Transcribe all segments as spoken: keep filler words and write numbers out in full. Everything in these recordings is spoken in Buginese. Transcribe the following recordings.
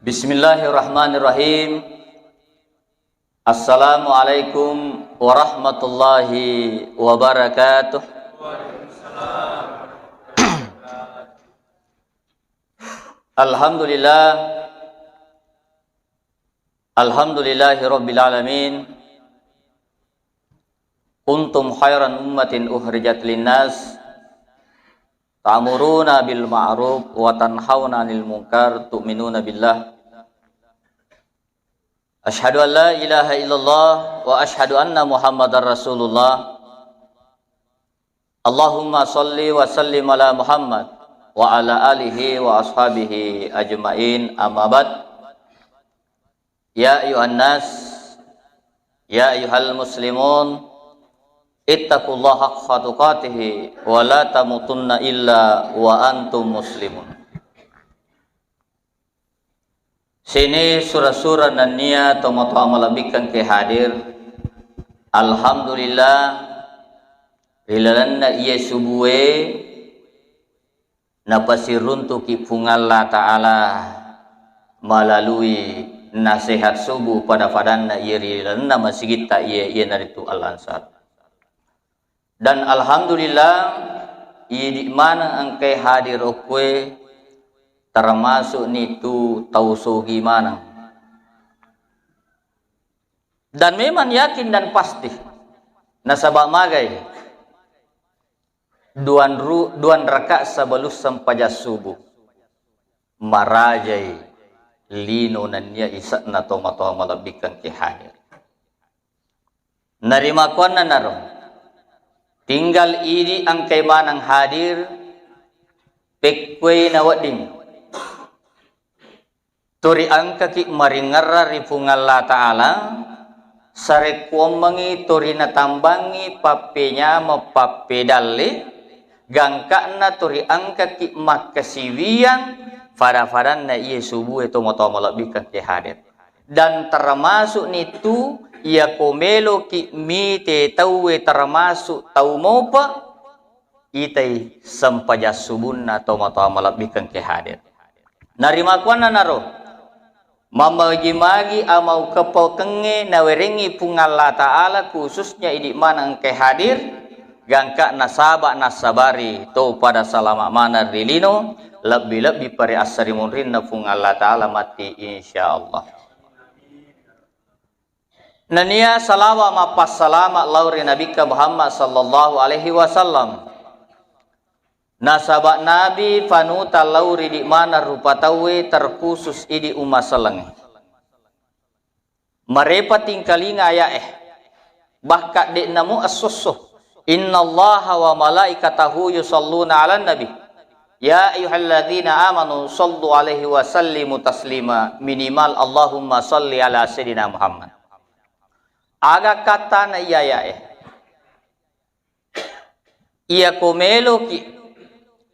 Bismillahirrahmanirrahim. Assalamualaikum warahmatullahi wabarakatuh. Alhamdulillah. Alhamdulillahi rabbil alamin. Kuntum khairan ummatin ukhrijat linnas, ta'muruna bil ma'ruf wa tanhauna 'anil munkar, tu'minuna billah. Asyhadu an la ilaha illallah wa asyhadu anna Muhammadar Rasulullah. Allahumma shalli wa sallim ala Muhammad wa ala alihi wa ashabihi ajmain, amma ba'd. Ya ayyuhan nas, ya ayyuhal muslimun, ittaqullaha haqqa tuqatih wa la tamutunna illa wa antum muslimun. Sini sura-sura nennia tomatoa malebbikkeng ke hadir. Alhamdulillah, ri lalenna iye subue napasiruntuki Puang Allah Ta'ala malalui nasehat subuh pada-padanna iye ri lalenna masigitta iye, iyanaritu Al-Ansar. Dan alhamdulillah, idi maneng engkae hadir okkoe, termasuk nitu tau sogi maneng. Dan memang yakin dan pasti. Nasaba magai, duan ru-, duan rakaat sebelum sempajang subuh, marajai lino nennia ise'na tomatoa malebbikkeng ke hadir. Narimakkuannanaro, tinggal idi engkai maneng hadir, pekkuei nawedding tori engkaki maringerra ri Puang Allah Ta'ala, sarekkuammengi tori natambangi pappenyameng pappedalle, gangka'na tori engkaki makkasiwiang fada-fadanna iye subue tomatoa malebbikkeng ke hadir. Dan termasuk nitu, iyako meloki mite tauwe termasuk tau mopa, itai sempajang subunna tomatoa malebbikkeng ke hadir. Narimakkuannanaro, mammagi-magi amau kepokengnge nawerengngi Puang Allah Ta'ala, khususnya idi maneng engkae hadir, gangka nasaba nassabari to pada salama maneng ri lino, lebbi-lebbi pare assarimunrinna Puang Allah Ta'ala matti, insyaallah. Nennia salawa mappassalama lao ri Nabikka Muhammad sallallahu alaihi wasallam. Nasaba Nabi panuta lao ri idi maneng rupa tauwe, terkhusus idi umma sellengnge. Marepa tingkalinga aya'e. Bahkan de'namo esso-esso. Innallaha wa malaikatahu yusalluna 'alan nabi. Ya ayyuhalladzina amanu sallu alaihi wa sallimu taslima. Minimal Allahumma salli ala sayyidina Muhammad. Aga katana iya aya'e. Iyako meloki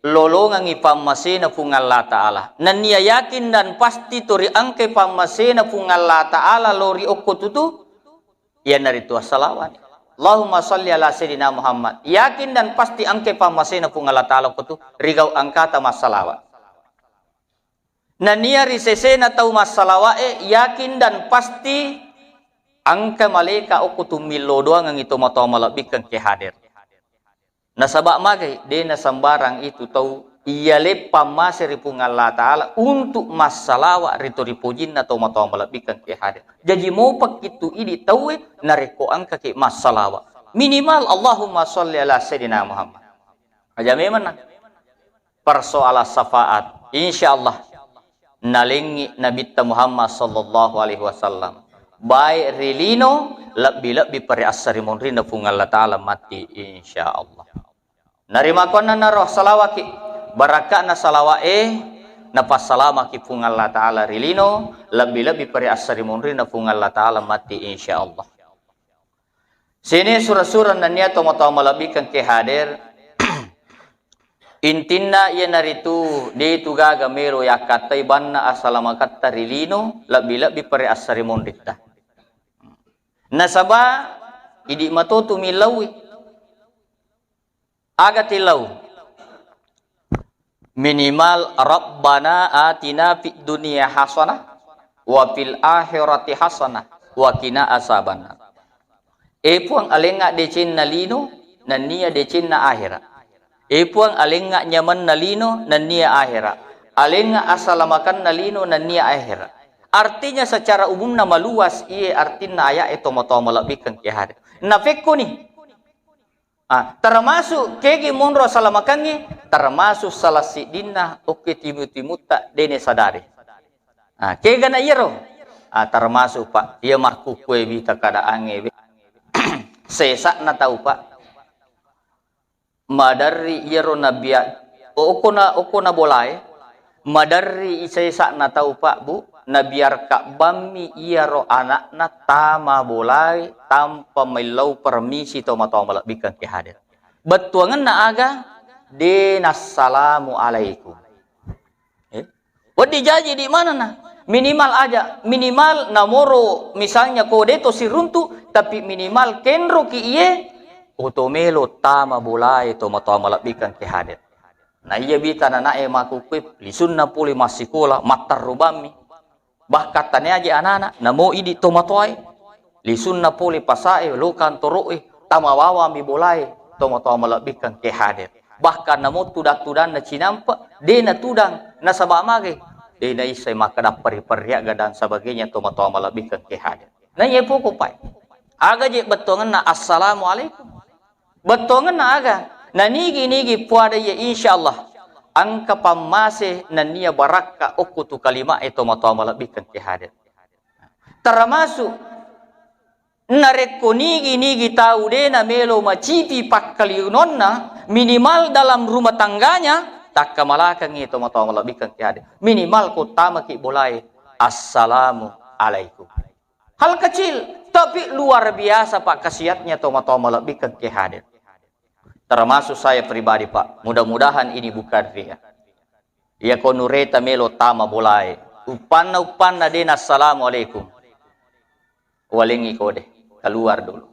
lolongengngi pammasena Puang Allah Ta'ala, nennia yakin dan pasti tori engkai pammasena Puang Allah Ta'ala lao ri okko tutu, iyanaritu assalawani. Allahumma salli ala sayyidina Muhammad. Yakin dan pasti engkai pammasena Puang Allah Ta'ala okko tu, rigau engkata massalawa. Nennia ri sesena tau massalawae, yakin dan pasti engka malaika okko tummillo doangengngi tomatoa malebbikkeng ke hadir. Nasaba magai, de nasembarang itu tau iya leppa mase ri Puang Allah Ta'ala untuk massalawa ri toripojinna tomatoa malebbikkeng ke hadir. Jaji mopekki tu idi tauwe narekko engkaki massalawa. Minimal Allahumma salli ala sayyidina Muhammad. Aja memang nah. Persoalan syafaat, insyaallah nalengngi Nabitta Muhammad sallallahu alaihi wasallam, baik ri lino, lebbi-lebbi pare assarimunrinna Puang Allah Ta'ala matti, insyaallah. Narimakkuannanaro salawaki, barakka'na salawa'e napassalamaki Puang Allah Ta'ala ri lino, lebbi-lebbi pare assarimunrinna Puang Allah Ta'ala matti, insyaallah. Sini sura-sura nennia tomatoa malebbikkeng ke hadir. Intinna iyanaritu, de tu gaga melo yakkattai banna assalamakatta ri lino, lebbi-lebbi pare assarimunritta. Nasaba idi mato tu millaui. Aga tillau? Minimal Rabbana atina fid dunya hasanah wa fil akhirati hasanah wa qina azabannar. E Puang, alengnga decenna lino nennia decenna ahera. E Puang, alengnga nyamenna lino nennia ahera. Alengnga asalamakenna lino nennia ahera. Artinya secara umumna maluas iye artinna ayat e tomatoa malebbikkeng ke hadir. Nafekkoni. Ah, termasuk kegi monro asalamakengngi, termasuk salah siddinna okke timu-timutta dene sadari. Ah, kegana iyaro? Ah, termasuk, Pak, iya makkukkue wita keadaangnge we. Sesa'na tau, Pak. Maderri iyaro nabia-, okona, okona bolae, maderri sesa'na tau, Pak, Bu, nabiarka bammi iyaro anakna tama bolae tanpa mellau permisi tomatoa malebbikkeng ke hadir. Bettuangenna aga? De nassalamu alaikum. Eh? Wedding jaji di manana? Minimal aja, minimal namoro misalnya ko de to siruntu, tapi minimal kenroki iye, oto melo tama bolae tomatoa malebbikkeng ke hadir. Na iya bita nanae makukkue, lisunna pole massikola, matterru bammi. Bahkan tania je anana, namo idi tomatoae, lisunna pole pasae, lo kantoroe, tamawawami bolae tomatoa malebbikkeng ke hadir. Bahkan namo tudang-tudanna cinampe, de natudang, nasaba mage, de naissai makkeda perri-perriagga dan sebagainya tomatoa malebbikkeng ke hadir. Na iye poko, Pak. Aga je bettuangenna assalamualaikum? Bettuangenna aga? Nanigi-nigi puada iya, insyaallah engka pammase nennia barakka okko tu kalima e tomatoa malebbikkeng ke hadir. Termasuk narekko nigi-nigi tau de namelo macipi pakkalinonna, minimal dalam rumah tangganya, takkamalakengngi tomatoa malebbikkeng ke hadir. Minimal ko tamaki bolae, assalamu alaikum. Hal kecil, tapi luar biasa, Pak, khasiatnya tomatoa malebbikkeng ke hadir. Termasuk saya pribadi, Pak. Mudah-mudahan ini bukan ria. Iya ko nureta melo tama bolae. Uppanna, uppanna dena assalamualaikum. Walengi kode. Keluar dulu.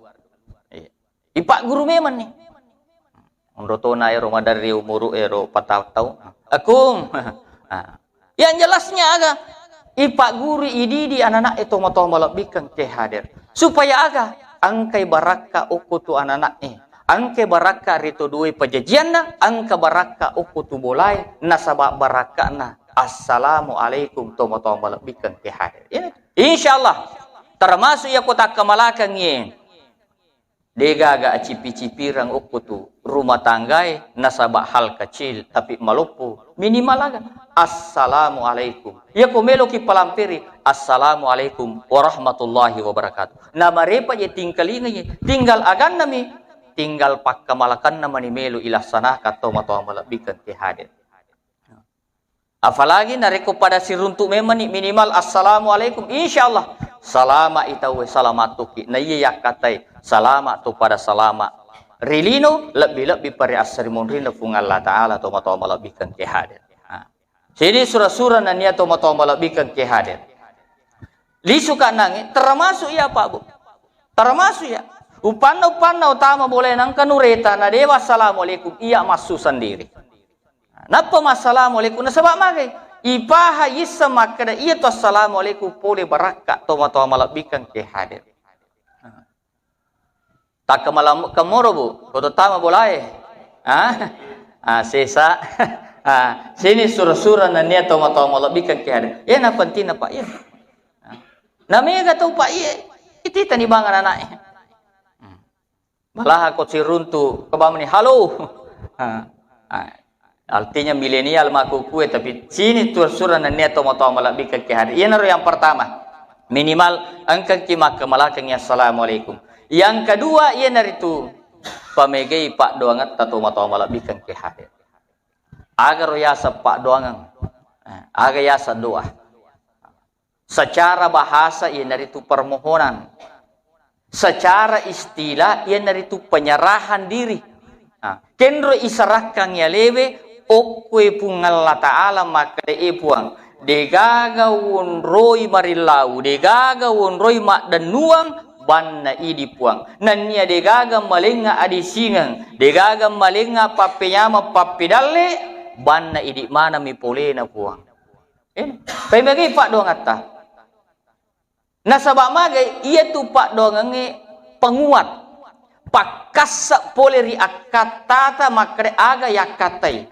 Iya. Ipagguru memang nih. Onro tona ero maderri umuru ero patau tau. Akung. Ah. Yang jelasnya aga? Ipagguru ididi anak-anak e tomatoa malebbikkeng ke hadir. Supaya aga? Engkai barakka okko tu anak-anak e. Engkai barakka rito dua pajajianna, engka barakka okko tu bolae, nasaba barakkana assalamualaikum tomatoa malebbikkeng ke hadir. Ya. Insyaallah termasuk iya ko takkamalakengngi. Degaga acipi-cipireng okko tu rumah tanggae nasaba hal kecil tapi maloppo. Minimal aga? Assalamualaikum. Iya ko meloki palampiri, assalamualaikum warahmatullahi wabarakatuh. Namarepa je tingkalingai, tinggal agannami, tinggal pakkamalakenna mani melo ilaksanakan tomatoa malebbikkeng ke hadir. Apalagi narekko pada siruntu memang ni, minimal assalamualaikum, insyaallah salama i tauwe, salama tokki. Na iya yakkatai salama to pada salama ri lino, lebbi-lebbi pare assarimunrinna Puang Allah Taala tomatoa malebbikkeng ke hadir. Ha. Sini sura-sura nania tomatoa malebbikkeng ke hadir. Lisu kanangi termasuk iya, Pak, Bu. Termasuk iya. Upanna, upanna utama boleh nangka nureta na dewa assalamualaikum, iya massu sendiri. Nappa massalamualaikum, nasaba magai? Ipaha yissa makkeda iya tu assalamualaikum pole barakka tomatoa malebbikkeng ke hadir. Takka malam kemoro, Bu, koto tama bolae. Ah? Ah, sesa. Ah, sini sura-sura nania tomatoa malebbikkeng ke hadir. Iya na pentingna, Pak, iya. Ah. Na mega tau, Pak, iya. Ititani bang anak-anak. Hmm. Malaha ko siruntu, kebamani, "Halo." Ah, ah. Artinya milenial makkukue, tapi sini tu sura nennia tomatoa malebbikkeng ke hadir. Iyanaro yang pertama. Minimal engkaki makkamalakengngi assalamualaikum. Yang kedua, iyanaritu pamegai paddoangetta tomatoa malebbikkeng ke hadir. Agaro yaseng paddoangeng. Eh, aga yaseng doa. Secara bahasa iyanaritu permohonan. Secara istilah iyanaritu penyerahan diri. Nah, kenro iserakkang yalewe okkoe Puang Allah Ta'ala makkeda, "E Puang, degaga wonroi marillau, degaga wonroi maddennuang banna idi Puang. Nennia degaga malengnga adisingeng, degaga malengnga pappenyameng pappedalle, banna idi maneng mi polena Puang." Eh, pemegei paddoangetta. Nasaba magai, iyatu paddoangengnge penguat, pakkassa pole ri akkattata makkeda aga yakkattai.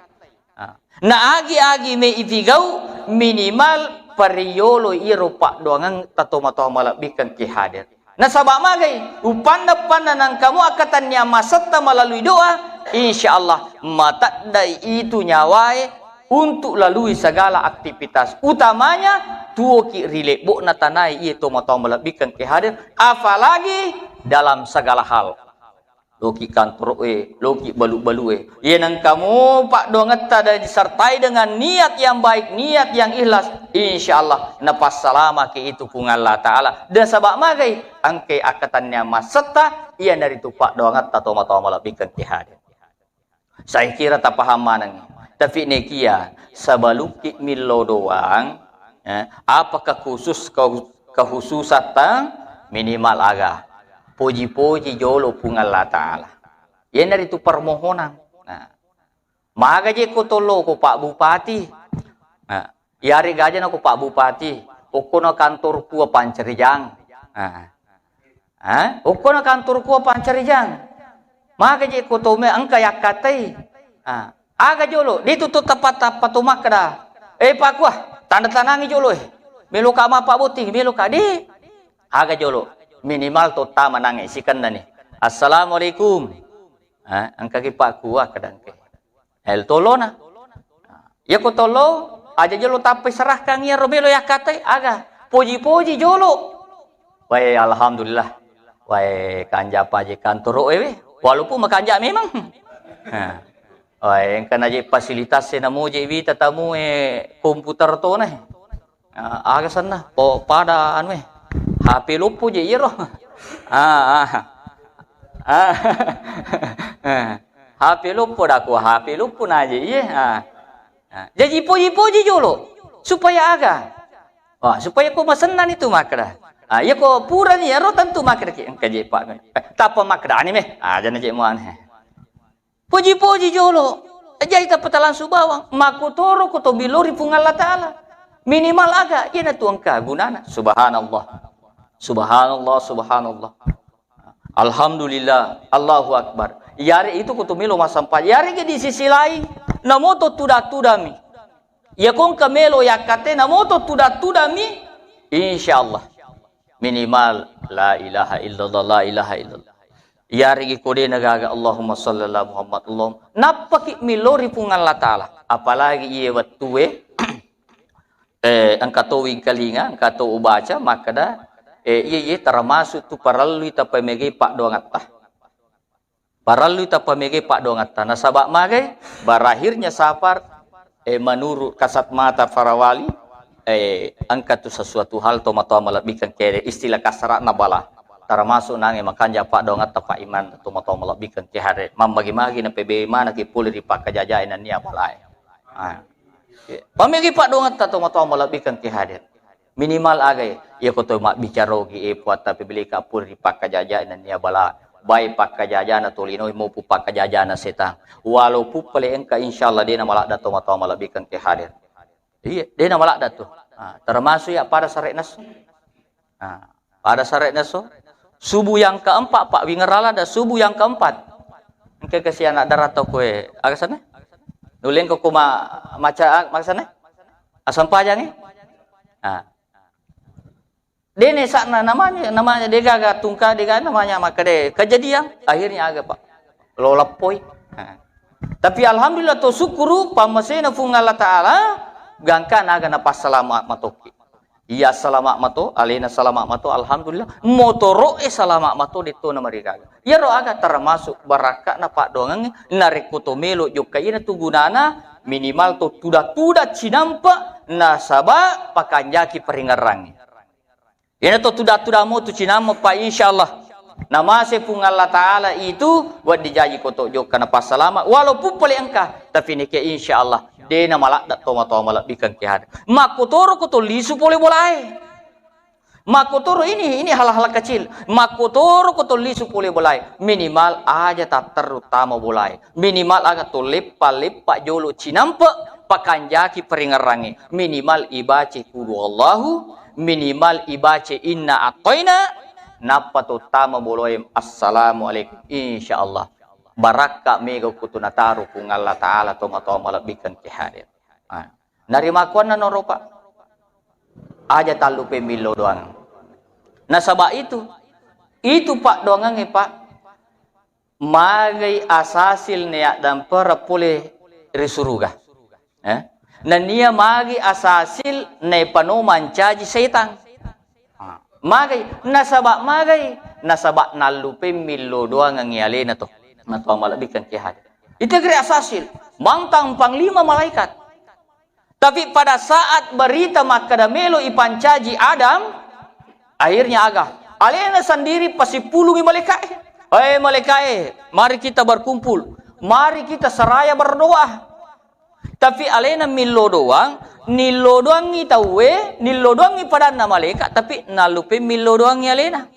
Ah. Na agi-agi me ipigau, minimal pariyolo iyaro paddoangeng tatomatoa malebbikeng ki hadir. Nasaba magai, upanna-panna nangkamu akkatannia masetta melalui doa, insya Allah mateddai itu nyawae untuk lalui segala aktivitas, utamanya tuoki ri lebbo'na tanae iye tomatoa malebbikeng ki hadir, apalagi dalam segala hal. Loki kantoro'e, loki balu-balue. Iye nengkamu paddoangetta dan disertai dengan niat yang baik, niat yang ikhlas, insya Allah napassalamaki itu Puang Allah Ta'ala. Dan sabab magai, engkai akkatannia massetta, iyanaritu paddoangetta tomatoa malebbikeng ki hadir. Saya kira tapaham maneng. Tapi nekia, sabalukki millo doang, eh, apa kekhusus-, kehu-, kekhususatta minimal aga. Poji-poji jolo Puang Allah Ta'ala. Iyanaritu permohonan. Nah, maga je ko tollo ko Pak Bupati. Nah, iyarega aja na ko Pak Bupati, okkono kantor kua Pancarijang. Nah. Ha? Okkono kantor kua Pancarijang. Maga je ko to me engka yakkatai. Ha. Aga jolo, de tu to tappa-tappa to makkeda. Eh, Pak Kua, tanda tanangi jolo, eh. Meloka mappa botting, meloka de. Aga jolo, minimal to tama nange sikenna ni. Assalamualaikum. Ha, engka ki Pak Kua kedangke. El tolona. Iya ko tollo, aja jolo tappa serahkan iya ro melo yakkatai, aga. Poji-poji jolo. Wae, alhamdulillah. Wae, kanja paje kantoro ewe. Walaupun makanja memang. Nah. Wae, engka naje fasilitas e namoje wita tamu e komputer tona. Ah, aga senna? Po pada anu e. H P loppo je iyaro. Ah, ah. Ah. Ah. H P loppo dako, H P loppo naje iye. Ah. Ah. Jaji poji-poji jolo. Supaya aga? Wah, supaya ko masennani tu makkeda. Ah, iya ko purani iyaro tentu makkeda ki engka je Pak. Eh, tappa makkeda ani me. Ah, jana je muane. Poji-poji jolo. Jaji tappa talangsu bawang. Makkotoro ko to bilori Puang Allah Ta'ala. Minimal aga, iyanatu engka gunana. Subhanallah. Subhanallah, subhanallah. Alhamdulillah, Allahu Akbar. Iyare itu ko to melo massampajang. Iyarega di sisi lain, namo to tuda-tudami. Iya ko engka melo yakkate, namo to tuda-tudami, insya Allah. Minimal, la ilaha illallah, la ilaha illallah. Iyarega ko de nagaga Allahumma shalli ala Muhammad, Allahumma. Nappaki milori Puang Allah Ta'ala. Apalagi iye wettue, eh, engka to wingkalinga, engka to ubaca, makkeda, eh, iye, iye, termasuk tu parellui tappa mege paddoangatta. Parellui tappa mege paddoangatta. Nasaba magai, berakhirnya safar, eh, menurut kasat mata para wali, eh, engka tu sesuatu hal tomatoa malebbikeng kede, istilah kasarana bala. Termasuk nange makanja paddoangatta Pak Iman tomatoa malebbikeng ke hadir. Mammagi-magi na pebe mana ki pole ri pakkajajae nennia balae. Ah. Pamegi paddoangatta tomatoa malebbikeng ke hadir. Minimal aga ya, iya ko to mabbicara ogi, eh, puatta pebeleka pura ri pakkajaja nennia bala, baik pakkajajana tolino maupun pakkajajana setang. Walaupun pale engka, insya Allah dena maladda tomatoa malebbikeng ke hadir. Iya, dena maladda tu. Ah, termasuk ya pada sare nasu. Ah, pada sare nasu. Subuh yang keempat, Pak, wingerala da subuh yang keempat. Engka kesi anak darah tau kue. Aga sana? Nuleng ko kuma maca, ah, maca sana? Asam pajang, eh? Ah. Dene sakna namanya, namanya degaga tungka, degaga namanya makkeda kejadian, akhirnya aga, Pak? Lo leppoi. Ha. Tapi alhamdulillah to syukuru pammasena Puang Allah Ta'ala, gangka naga napassalama matokki. Iya salama mato, alena salama mato, alhamdulillah. Motoro e salama mato, detto na marigaga. Iyaro aga termasuk barakka'na paddoangengnge, narekko to melo jokka iyana tu gunana, minimal to tuda-tuda cinampe nasaba pakanjaki paringerrangnge. Iyana to tuda-tuda mo tu cinampe, Pak, insyaallah. Namase Puang Allah Ta'ala itu, wedding jaji koto jokka napassalama, walaupun pole engka, tapi neke insyaallah, de namaladda to matoa malebbikeng ke hade. Makkotoro ko to lisu pole bolae. Makkotoro ini, ini hal-hal kecil. Makkotoro ko to lisu pole bolae. Minimal aja tatterru tama bolae. Minimal aga to leppa-leppa jolo cinampe, pakanjaki paringerrangnge. Minimal ibace kudu Allahu minimal ibaca inna a'thaina, nappa to tama boloe, assalamualaikum. Insya Allah, barakka mega kutu nataro Puang Allah Ta'ala tomatoa malebbikkeng ke hadir. Ah. Narimakkuanna noro, Pak. Aja tallupe millo doang. Nasaba itu, itu paddoangangnge, Pak. Magai asasil nayaddampereng pole ri suruga. Eh? Nennia magi asasil naipano mancaji setang. Ha. Magai, nasaba magai, nasaba nallupe millo doangangngi alena to. Matoa malebbikkeng ke hadir. Itegere asasil, mantang panglima malaikat. Tapi pada saat berita makkeda melo ipancaji Adam, akhirnya aga? Alena sendiri pasipulungi malaikae. Eh, malaikae, mari kita berkumpul. Mari kita seraya berdoa. Tapi alena millo doang, nillo doangngi tauwe, nillo doangngi padanna malaikat, tapi nallupe millo doangngi alena.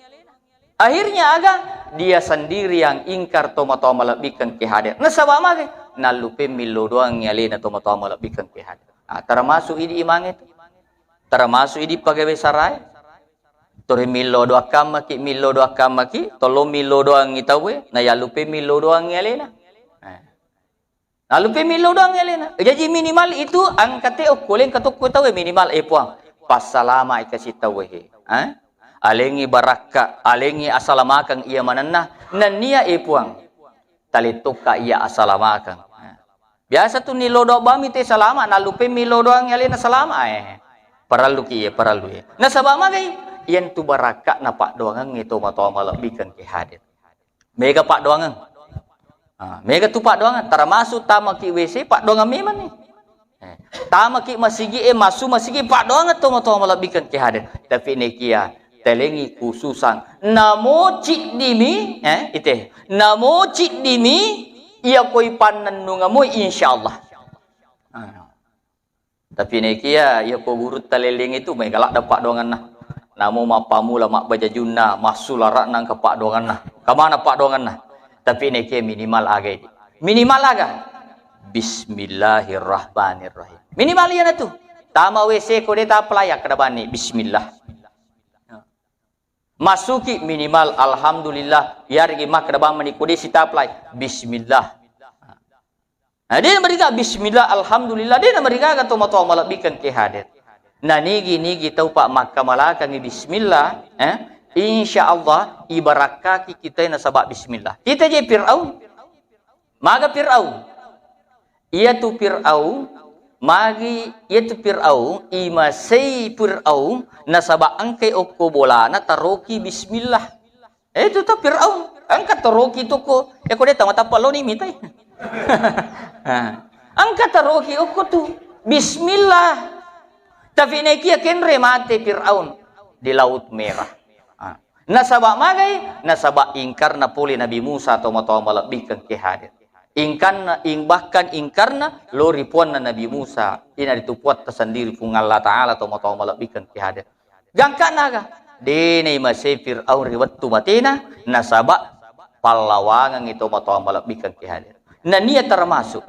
Akhirnya aga? Dia sendiri yang ingkar tomatoa malebbikkeng ke hadir. Nasaba magai? Nallupe millo doangngi alena tomatoa malebbikkeng ke hadir. Ah, termasuk idi imangnge tu. Termasuk idi pegawai sarae. Tore millo doang kammaki, millo doang kammaki, tolong millo doangngi tauwe, nayallupe millo doangngi alena. Eh. Nallupe millo doangngi alena. Jaji minimal itu engka te okko, lengka tokko tauwe minimal, eh, Puang, passalama'i kasi tauwe he. Ha? Alengngi barakka, alengngi asalamakeng iya manenna. Nennia, eh, Puang, talettokka iya asalamakeng. Ha. Biasa tu nillo doang bami te salama, nallupe millo doangngi alena salama, eh. Parelluki iya, parellu iya. Nasaba magai? Iyantu barakka'na paddoangengnge tomatoa malebbikkeng ke hadir. Mega paddoangeng. Ah, mega tu paddoangeng, termasuk tamaki W C, paddoangeng memang ni. Eh, tamaki masigi, eh, massu masigi, paddoangeng tomatoa malebbikkeng ke hadir. Tapi nekia, telengi khususan. Namo ciddimi, eh, ite. Namo ciddimi, iya koi pannennungamu, insya Allah. Ah. Tapi nekia, iya ko gurutta leleng itu, mega ladde paddoangenna. Namo mappamula mabbajajunna, massulara'na engka paddoangenna. Kamana paddoangenna? Tapi nekia minimal aga idi. Minimal aga? Bismillahirrahmanirrahim. Minimal iyana tu. Tama W C ko de tappalai, akkeda banni, bismillah. Massuki minimal alhamdulillah, iyarigi makkeda bang mani ko de sitappalai, bismillah. Nah, de namariga bismillah, alhamdulillah, de namarigaga tomatoa malebbikkeng ke hadir. Nah, nigi-nigi tau, Pak, makkamalakangi bismillah, eh, insya Allah ibarakkaki kitae nasaba bismillah. Kita je Fir'aun. Maga Fir'aun? Iyatu Fir'aun, magi iyatu Fir'aun, imasei Fir'aun, nasaba engkai okko bolana taroki bismillah. Eh, itu to Fir'aun. Engka taroki toko. Eh, ko de tama tappa loni mitai. Nah, engka taroki okko tu. Bismillah. Tapi nekia kenre mate Fir'aun di Laut Merah. Ah. Nasaba magai? Nasaba ingkarna pole Nabi Musa tomatoa malebbikkeng ke hadir. Ingkanna, ing-, bahkan ingkarna lo ri puanna Nabi Musa, ina ritu puatta sendiri Puang Allah Ta'ala tomatoa malebbikkeng ke hadir. Gangkana aga? De naimasei Fir'aun ri wettu matena, nasaba pallawangengngi tomatoa malebbikkeng ke hadir. Nennia termasuk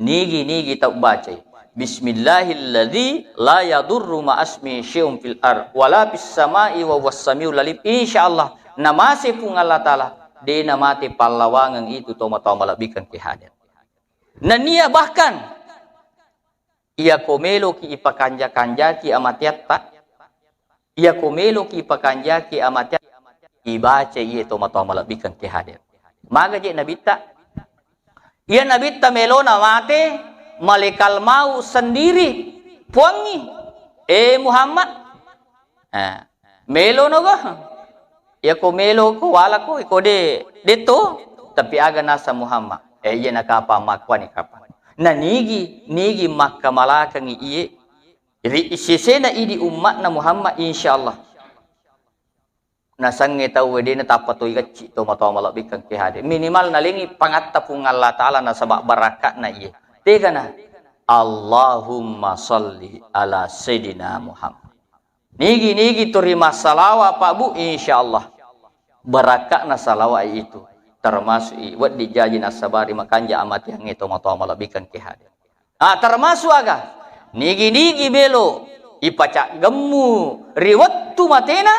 nigi-nigi tau bacai, "Bismillahilladzi la yadurru ma'asmi syai'un fil ar wala fis sama'i wa huwas samiul alim." Insya Allah, namase Puang Allah Ta'ala, de namate pallawangeng itu tomatoa malebbikkeng ke hadir. Nennia bahkan, iyako meloki ipakanja-kanjaki amateatta, iyako meloki ipakanjaki amateatta, ibaca iye tomatoa malebbikkeng ke hadir. Maga je Nabitta? Iya Nabitta melona mate, malekal mau sendiri, Puangngi, eh Muhammad. Eh, melo nogo. Iyako melo ko wala ko, iko de, de to, tapi aga nasa Muhammad. Eh, iya nakapa makkuani kapa. Na nigi, nigi makkamalakangi iye. Ri sesena idi ummatna Muhammad, insyaallah. Nasengnge tau wedena tappa toi gacci tomatoa malebbikkeng ke hadir. Minimal nalengi pangatta Puang Allah Ta'ala nasaba barakka'na iye. Tegana. Allahumma salli ala Sayyidina Muhammad. Nigi-nigi turi massalawa, Pak Bu, insyaallah. Barakka'na salawa itu. Termasuk i, wedding jaji nassabari makanja amateangnge tomatoa malebbikkeng ke hadir. Ah, termasuk aga? Nigi-nigi melo ipacaggemmu ri wettu matena,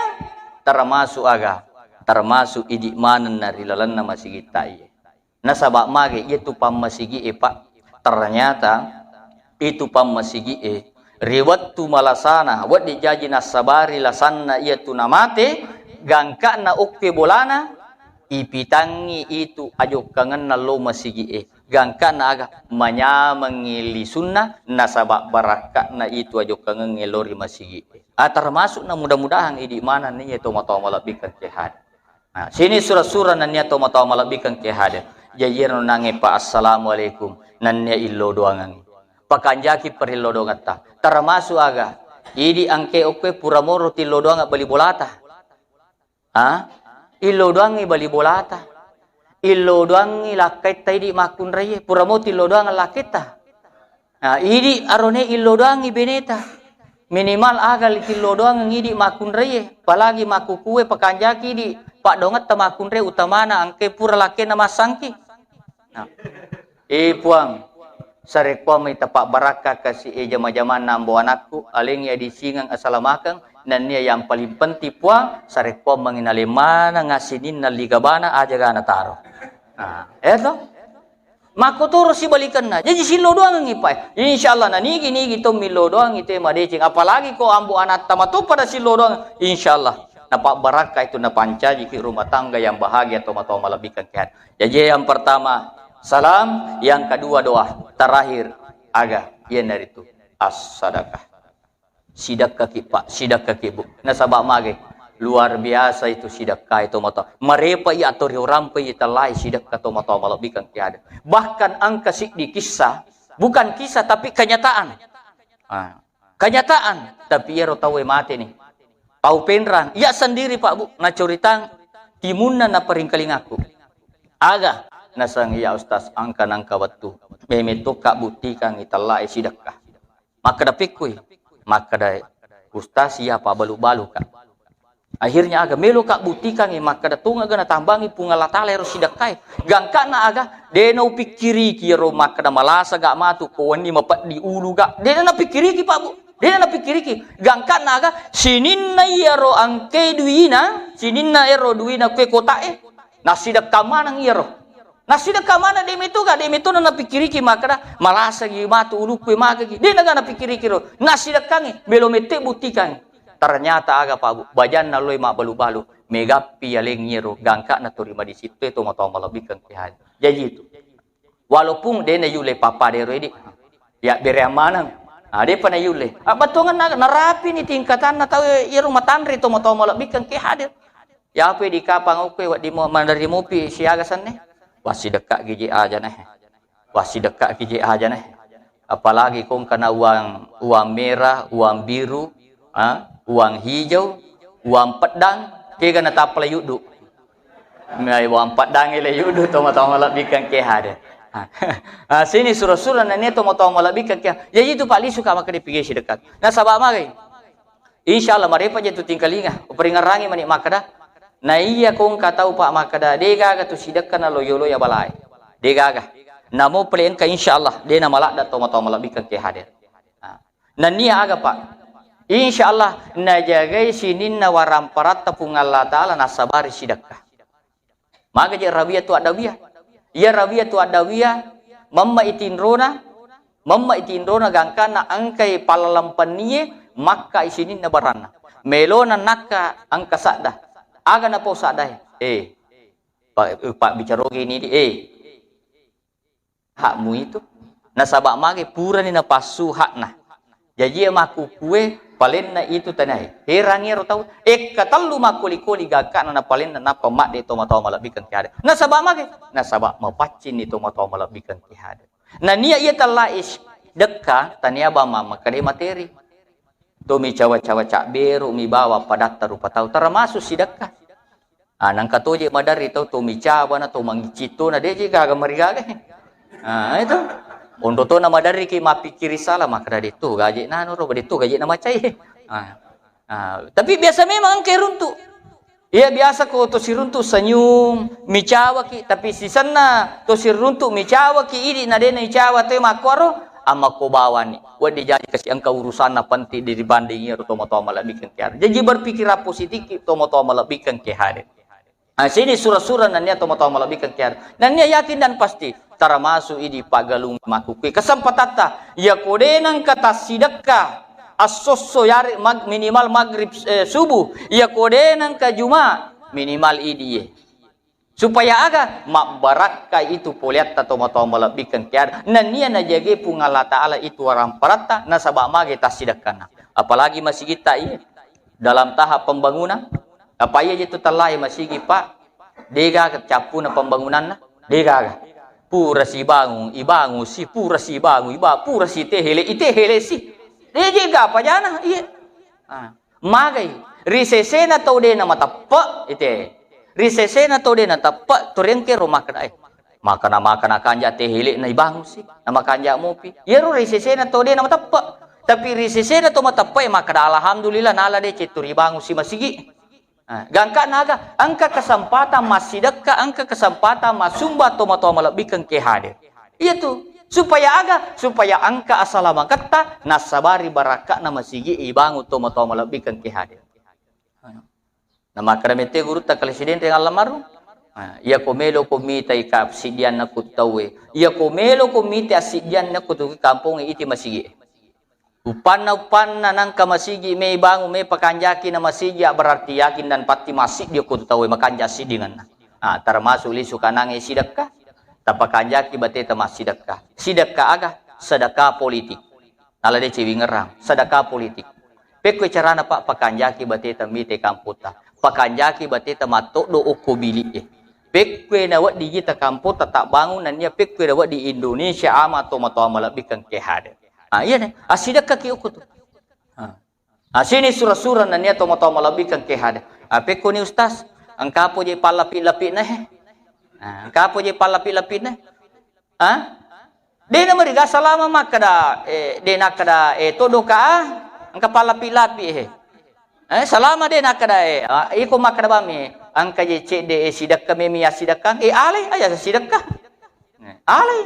termasuk aga? Termasuk idi manenna ri lalenna masigitta iye. Nasaba mage iyatu pammasigi'e, Pak, ternyata itu pammasigi'e ri wettu malasana, wedding jaji nassabari lasanna iyatu namate, gangkana okke bolana, ipitangngi itu ajokkangenna lo masigi'e. Gangkana aga? Manyamengngi lisunna, nasaba barakka'na itu ajokkangengnge lo ri masigi'e. Ah, termasukna mudah-mudahan idi manenna iya tomatoa malebbikkeng ke hadir. Nah, sini sura-sura nennia tomatoa malebbikkeng ke hadir. Jaji iyaro nangnge pa assalamualaikum, nennia illo doangengngi. Pakanjaki parillo doangetta. Termasuk aga? Idi engke okkoe pura moro tillo doangeng bali bolata. Ha? Illo doangngi bali bolata. Illo doangngi lakkaitta idi makkunraie. Pura mo tillo doangeng lakkaitta. Nah, idi arone illo doangngi beneta. Minimal aga litillo doangeng idi makkunraie. Apalagi makkukue pakanjaki idi paddoangetta makkunrai utamana engke pura lakkainna massangki. Nah. Eh, Puang, sarekkuammengngi tapabbarakka kasi e jama-jamanna ambo anakku, alengngi adisingeng asalamakeng, nennia yang paling penting, Puang, sarekkuammengngi naleng maneng sininna ligabana aja ga nataro. Nah, eh to? Makkotoro sibalikenna. Jaji sillo doangengngi, Pak. Insyaallah nanigi-nigi to millo doangngi te madeceng. Apalagi ko ambo anatta mato pada sillo doang. Insyaallah. Napabbarakka itu, napancajiki rumah tangga yang bahagia tomatoa malebbikkeng ke hadir. Jaji yang pertama, salam, yang kedua doa, terakhir aga? Iyanaritu as-sadaqah. Sidekkaki, Pak, sidekkaki, Bu. Nasaba mage? Luar biasa itu sidekka itu mata. Marepa iya atau riurampe iya tellai sidekka tomatoa malebbikkeng ke hadir. Bahkan engka siddi kisah, bukan kisah tapi kenyataan. Ah. Kenyataan, tapi iyaro tauwe mateni. Tau Penrang, iya sendiri, Pak, Bu, nacoritang timunna naparingkalingaku. Aga? Naseng, "Iya, Ustaz, engka nengka wettu. Meme tokka buktikangngi tellae sidekka." Makkeda, "Pekkui?" Makkeda, "Ustaz, iya pabalu-baluka." Akhirnya aga? Meloka buktikangngi, makkeda, "Tongeng aga natambangi Puang Allah Taala ero sidekkae." Gangkana aga? De naupikkiriki ero makkeda malasa ga matu ko wenni mapeddi ulu ga. De napikkiriki, Pak, Bu. De napikkiriki. Gangkana aga? Sininna iyaro engke duina, sininna ero duina kue kotae, nasidekka maneng iyaro. Nasidekka maneng, de metu ga, de metu napikkiriki makkeda malasa gi matu ulukku magagi. De naga napikkiriki ro. Nasidekkangngi, melo mette buktikangngi. Ternyata aga, Pak, Bu? Bajanna loi mabbalu-balu, megappi aleng iyaro gangkana to ri madisittoe tomatoa malebbikkeng ke hadir. Jaji itu, walaupun de nayulle pappada ero idi, ya bereang maneng. Ah, depa nayulle. Ah, bettuangenna aga? Narapini tingkatanna tau iyaro matanre tomatoa malebbikkeng ke hadir. Yape di kapang okkoe wedding mo-, maderri mopi siaga senni. Wassidekkaki je aja neh. Wassidekkaki je aja neh. Apalagi ko engkana uang, uang merah, uang biru, ah, uang hijau, uang pedang, kega natappa la yuddu. Mai uang pedang le yuddu tomatoa malebbikkeng ke hadir. Ah, sini sura-sura nennia tomatoa malebbikkeng ke. Jaji itu, Pak, lisuka makkeda pigi sidekka. Nasaba magai? Insyaallah, marepa je tu tingkalinga. Uparingerrangi mani makkeda, na iya ko engka tau, Pak, makkeda, de gaga tu sidekka nalo yolo ya balae. De gaga. Namo pale engka, insyaallah, de namaladda tomatoa malebbikkeng ke hadir. Nah. Nennia aga, Pak? Insyaallah, najagai sininna waramparatta Puang Allah Taala nassabari sidekka. Maga je Rawiyatu Adawiyah. Iya Rawiyatu Adawiyah, memma itinrona, memma itinrona gangkana engkai pallalang pennie, makka isininna baranna. Melona nakka engka sadda. Aga napau saddae? Eh, pa-, eh, pabbicarogi ni di, eh. Hakmu itu. Nasaba mage purani napassu hakna. Jaji iya makkukue palenna itu tanae. Herangi ero tau. Ekka tellu makkoli-koli gangkana napalenna nappa madde tomatoa malebbikkeng ke hadir. Nasaba mage? Nasaba mapaccinni tomatoa malebbikkeng ke hadir. Nania iya tellae dekka, tania bang makkeda materi. To micawa-cawa cabberu mibawa padatta rupa tau, termasuk sidekka. Ah, nangka toje maderri tau to micawa na to mangiccitto na deje gaga marigaga. Ah, itu. Ondo to na maderri ki mappikkiri sala, makkeda detto gaje nanu ro, detto gaje na macai. Ah. Ah, tapi biasa memang engka runtu. Iya, biasa ko to siruntu senyum, micawaki, tapi sisenna to siruntu micawaki idi na dena icawa te makkuaro, amako bawani. Wedding jaji kasi engka urusanna penting dibanding iyaro tomatoa malebbikeng ke hadir. Jaji berpikiran positif ki tomatoa malebbikeng ke hadir. Ah, sini sura-sura nennia tomatoa malebbikeng ke hadir. Nennia yakin dan pasti termasuk idi paggalung makkukue kesempatatta. Iya ko de nengka tassidekka assosso yare mag-, minimal maghrib, eh, subuh. Iya ko de nengka Juma minimal idi ye. Supaya aga? Mabbarakka itu poleatta tomatoa malebbikeng ke hadir. Nennia najage Puang Allah Ta'ala itu waramparatta nasaba mage tassidekkanna. Apalagi masigitta iye dalam tahap pembangunan. Apa iya je tu tellae masigi, Pak? Degaga cappuna pembangunanna? Degaga. Pura sibangung, ibangung si, pura sibangung, iba, pura si tehele, itehele si. Deje gapa jana? Iye. Ah. Magai, ri sesena tau de namateppe, ite. Ri sesena tau de nateppe, toriengke ro makkeda, eh, makana-makana kanja tehele na ibangusi, na makanja mopi. Iyaro ri sesena tau de namateppe. Tapi ri sesena tau mateppe, eh, makkeda alhamdulillah nala de cettu ribangusi masigi. Ah, gangka naga, engka kesempatan massidekka, engka kesempatan masumba tomatoa malebbikeng ke hadir. Iya tu. Supaya aga? Supaya engka asalamaketta, nassabari barakka'na masigi ibangun tomatoa malebbikeng ke hadir. Na makkeda mette gurutta Kali Sidenreng allammarung. Nah, iya ko melo ko mita ika siddianna ku tauwe. Iya ko melo ko mita siddianna ku tu kampongnge iti masigi. Uppanna, uppanna nangka masigi mei bangun, mei pakanjaki na masigi, berarti yakin dan pasti masigi okko tu tauwe makanja siddinganna. Ah, termasuk lisu kanange sidekka, tapakanjaki bateta massidekka. Sidekka aga? Sedekah politik. Nala de cewingerang, sedekah politik. Pekko carana, Pak, pakanjaki bateta mite kampota. Pakanjaki bateta mattoddo okko bilik e. Pekko na wedding jita kampota tabbangun nennia pekko na wedding Indonesia ama tomatoa malebbikeng ke hadir. Ah, iya ne, assidekkaki okko tu. Ah. Ah, sini sura-sura nennia tomatoa malebbikeng ke hadir. Ah, pekko ni Ustaz, engka po je pallapi-lapi'na he. Ah, engka po je pallapi-lapi'na. Ah? De na mariga salama makkeda, eh, de nakkeda, eh, toddoka, ah, engka pallapi-lapi he. Eh, salama de nakkeda, eh, ah, iko makkeda bami, engka je cedde, eh, sidekka memi assidekkang, eh, alai aja sidekka. Eh, alai.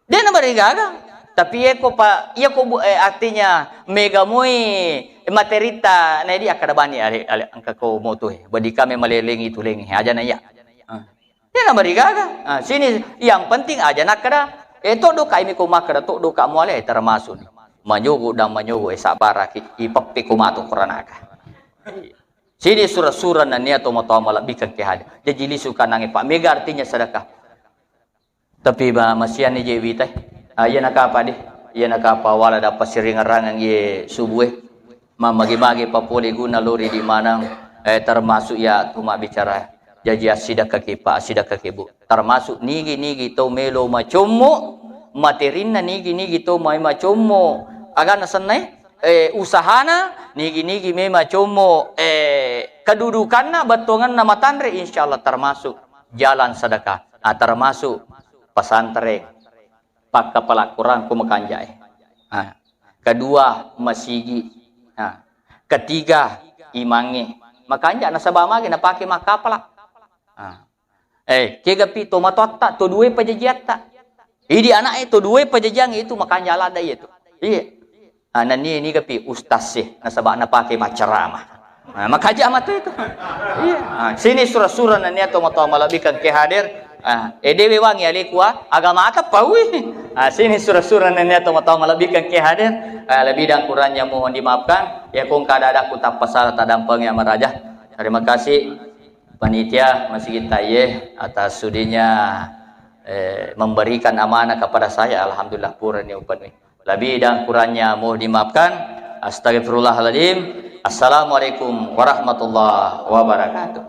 De na marigaga. Tapi eko pa, iya ko bu-, eh, artinya mega moi materita, na di akkeda bani ale, ale engka ko moto, eh, badika me malelengi tulengi, aja na iya. Ah. Dena marigaga. Ah, sini yang penting aja nakkeda, eh, toddoka imi ko makkeda toddoka muale, eh, termasuk ni. Manyogo dan manyogo, eh, sabbaraki, ipeppe ko matu koranaka. Sini sura-sura nennia tomatoa malebbikeng ke hadir. Jaji lisu kanange, Pak. Mega artinya sedekah. Tapi ba masianni je witai. Ah, iya nakapa de? Iya nakapa wala dappa siringerangeng ye subue. Mammagi-magi papole guna lori di maneng, eh, termasuk ya tu mabbicara. Jaji assidekkaki, Pak, assidekkaki, Bu. Termasuk nigi-nigi tau melo macommo, materinna nigi-nigi tau mai macommo. Agana sennai, eh, usahana, nigi-nigi me macommo, eh, kedudukanna, bettuangenna matanre, insya Allah termasuk jalan sedekah. Ah, termasuk pesantren. Pakkapala Quran ko makanjae. Ah. Kedua, masigi. Ah. Ketiga, imangnge. Makanja nasaba mage napake makkapala. Ah. Eh, kegapi to matoatta, to due pajajiatta. Idi anaknya to due pajajiang itu makanja ladda iya tu. Iya. Ah, nennia nigapi ustaz sih, nasaba napake macceramah. Ah, makaja matu itu. Iya. Ah, sini sura-sura nennia tomatoa malebbikeng ke hadir. Ah, edewe wangi alekua, agama ata paui. Ah, sini sura-sura nennia tomatoa malebbikeng ke hadir. Ah, lebih dan kurangnya mohon dimaafkan. Ya kong kada ada ku tappa salah tadampeng ya maraja. Terima kasih panitia masigi taye atas sudinya, eh, memberikan amanah kepada saya. Alhamdulillah pura ni upanui. Lebih dan kurangnya mohon dimaafkan. Astagfirullahaladzim. Assalamualaikum warahmatullahi wabarakatuh.